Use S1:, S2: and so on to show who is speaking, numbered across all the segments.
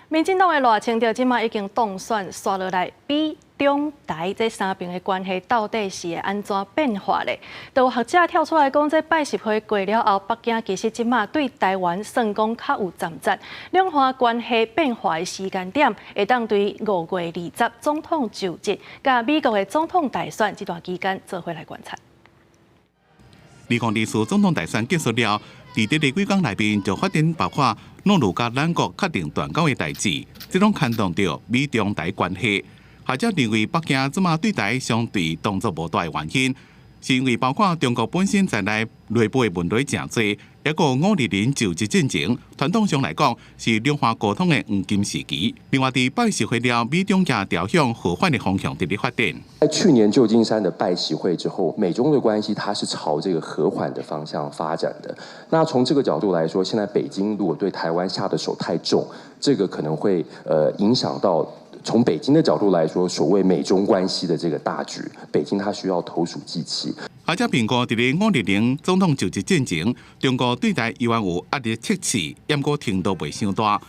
S1: 民進黨的賴清德這馬已經當選，紲落來美中台這三邊的關係到底是會按怎變化咧？都有學者跳出來講，這拜習會過了後，北京其實這馬對台灣算講較有站節。兩岸關係變化的時間點，會當對5月20總統就職，佮美國的總統大選這段期間做伙來觀察。
S2: 2024總統大選結束了，佇這个幾工內面就發展包括諾魯佮咱國確定斷交的代誌，這攏牽動著美中台關係。學者認為，北京這馬對台相對動作無大的原因，是因為包括中國本身在內內部的問題誠濟，抑閣520就職進前，傳統上來講是兩岸溝通的黃金時期。另外，佇拜習會了，美中也朝向和緩的方向佇咧發展。
S3: 在去年舊金山的拜習會之後，美中的關係它是朝這個和緩的方向發展的。那從這個角度來說，現在北京如果對台灣下的手太重，這個可能會影響到從北京的角度來說，所謂美中關係的這個大局，北京它需要投鼠忌器。
S2: 學者評估，佇咧520總統就職進前，中國對台猶原有壓力測試，毋過程度袂傷大。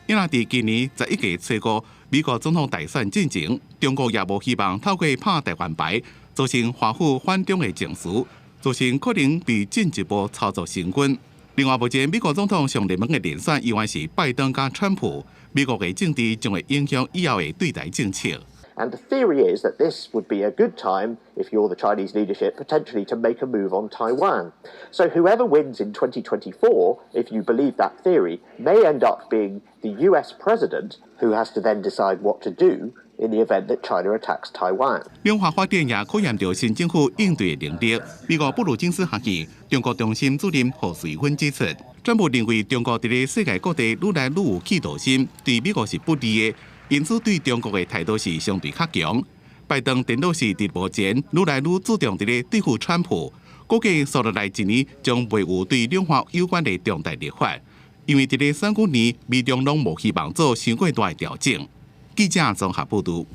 S2: 因為佇今年11月初五美國總統大選進前，中國也無希望透過拍台灣牌，造成華府反中的情緒，造成可能被進一步操作成軍。另外，目前美國總統上熱門的人選依然是拜登佮川普，美國的政治將會影響以後的對台政策。
S4: And the theory is that this would be a good time, if you're the Chinese leadership, potentially to make a move on Taiwan. So whoever wins in 2024, if you believe that theory, may end up being the US president who has to then decide what to do in the event that China attacks Taiwan.
S2: 兩岸發展也考驗著新政府應對的能力。美國布魯金斯學院中國中心主任何瑞芬指出，川普認為中國佇咧世界各地愈來愈有企圖心，對美國是不利的，因此對中國的態度是相對較強。拜登顛倒是佇目前愈來愈注重佇咧對付川普，估計紲落來一年將袂有對兩岸有關的重大立法，因為佇咧選舉年，美中攏無希望做傷過大的調整。記者綜合報導。